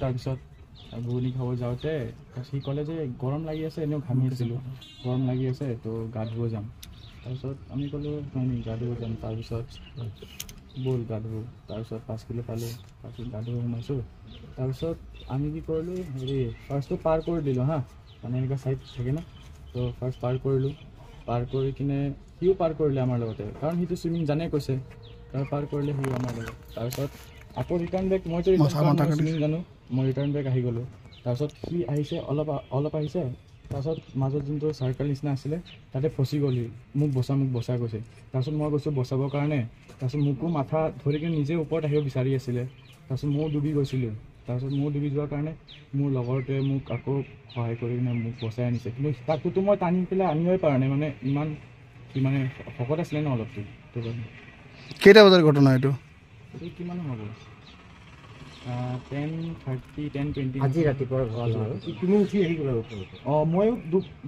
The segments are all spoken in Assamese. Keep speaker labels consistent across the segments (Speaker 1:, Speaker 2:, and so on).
Speaker 1: তাৰপিছত ঘুগুনি খাব যাওঁতে সি ক'লে যে গৰম লাগি আছে, এনেও ঘামি আছিলোঁ, গৰম লাগি আছে তো গা ধুব যাম। তাৰপিছত আমি ক'লোঁ হয় নেকি, গা ধুব যাম। তাৰপিছত ব'ল গা ধুব। তাৰপিছত 5 কিলো পালোঁ, তাৰপিছত গা ধুব সোমাইছোঁ। তাৰপিছত আমি কি কৰিলোঁ, হেৰি ফাৰ্ষ্টটো পাৰ কৰি দিলোঁ, হা, মানে এনেকুৱা ছাইড থাকে ন, তো ফাৰ্ষ্ট পাৰ কৰিলোঁ। পাৰ কৰি কিনে সিও পাৰ কৰিলে আমাৰ লগতে, কাৰণ সিটো চুইমিং জানে কৈছে, তাৰ পাৰ কৰিলে সিও আমাৰ লগত। তাৰপিছত আকৌ ৰিটাৰ্ণ বেক, মইতো চুইমিং জানো, মই ৰিটাৰ্ণ বেক আহি গ'লোঁ। তাৰপিছত সি আহিছে, অলপ অলপ আহিছে, তাৰপিছত মাজত যোনটো চাৰ্কেল নিচিনা আছিলে তাতে ফচি গ'ল সি, মোক বচা মোক বচা কৈছে। তাৰপিছত মই গৈছোঁ বচাবৰ কাৰণে, তাৰপিছত মোকো মাথা ধৰি কিনে নিজে ওপৰত আহিব বিচাৰি আছিলে। তাৰপিছত ময়ো ডুবি গৈছিলোঁ। তাৰপিছত ময়ো ডুবি যোৱাৰ কাৰণে মোৰ লগৰটোৱে মোক আকৌ সহায় কৰি কিনে মোক বচাই আনিছে। কিন্তু তাকোতো মই টানি পেলাই আনিবই পৰা নাই, মানে ইমান সি মানে শকত আছিলে ন অলপতো।
Speaker 2: কেইটা বজাৰ ঘটনা এইটো?
Speaker 1: এইটো কিমান হ'ব, 10:30 10:20
Speaker 3: আজি ৰাতিপুৱাৰ ঘটনা।
Speaker 4: তুমি উঠি আহি গ'লা ওপৰত?
Speaker 1: অঁ, ময়ো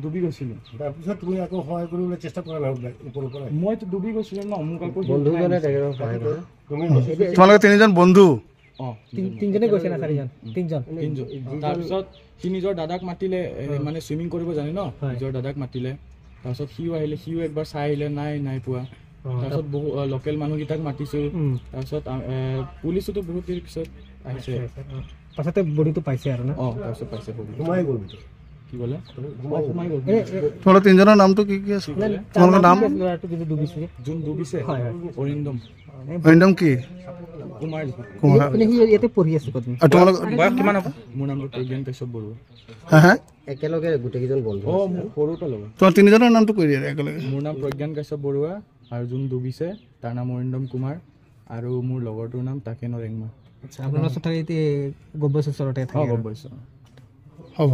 Speaker 1: ডুবি গৈছিলোঁ।
Speaker 4: তাৰপিছত তুমি আকৌ সহায় কৰিবলৈ চেষ্টা কৰা নাই ওপৰৰ পৰা?
Speaker 1: মইতো ডুবি গৈছিলোঁ ন, মোক আকৌ
Speaker 3: বন্ধুজনে তেখেতক সহায় কৰে।
Speaker 2: তোমালোকে তিনিজন বন্ধু?
Speaker 1: অঁ,
Speaker 5: তিনিজনে গৈছে না চাৰিজন? তিনিজন।
Speaker 1: তিনিজন। তাৰপিছত সি নিজৰ দাদাক মাতিলে, মানে চুইমিং কৰিব জানে ন, নিজৰ দাদাক মাতিলে। তাৰপিছত সিও আহিলে, সিও একবাৰ চাই আহিলে, নাই নাই পোৱা। তাৰপিছত বহু লোকেল মানুহকেইটাক মাতিছোঁ। তাৰপিছত পুলিচোতো বহুত দেৰি পিছত আহিছে।
Speaker 5: পাছতে বডিটো পাইছে আৰু না?
Speaker 1: অঁ, তাৰপিছত পাইছে বডি।
Speaker 4: সোমাই গ'ল ভিতৰত?
Speaker 1: কি ক'লে? সোমাই গ'ল।
Speaker 2: তোমালোক তিনিজনৰ নামটো কি কি আছে? তোমালোকৰ নাম?
Speaker 5: ল'ৰাটো যিটো ডুবিছে,
Speaker 1: যোন ডুবিছে, অৰিন্দম।
Speaker 2: অৰিন্দম কি?
Speaker 1: কুমাৰ।
Speaker 2: কুমাৰ।
Speaker 5: সি ইয়াতে পঢ়ি আছে।
Speaker 2: তোমালোক বয়স কিমান হ'ব?
Speaker 1: মোৰ নামটো প্ৰজ্ঞান কাশ্যপ বৰুৱা।
Speaker 2: হা হা,
Speaker 3: একেলগে গোটেইকেইজন বন্ধু?
Speaker 1: অঁ, মোৰ সৰুৰ পৰা লগৰ।
Speaker 2: তোমাৰ তিনিজনৰ নামটো কৈ দিয়া একেলগে।
Speaker 1: মোৰ নাম প্ৰজ্ঞান কাশ্যপ বৰুৱা, আৰু যোন ডুবিছে তাৰ নাম অৰিন্দম কুমাৰ, আৰু মোৰ লগৰটোৰ নাম তাকেন ৰেংমা।
Speaker 5: আচ্ছা, আপোনাৰ ওচৰত থাকে এতিয়া গব্বৈশ্বৰ ওচৰতে থাকে?
Speaker 1: অঁ, গব্বৈশ্বৰ।
Speaker 2: হ'ব।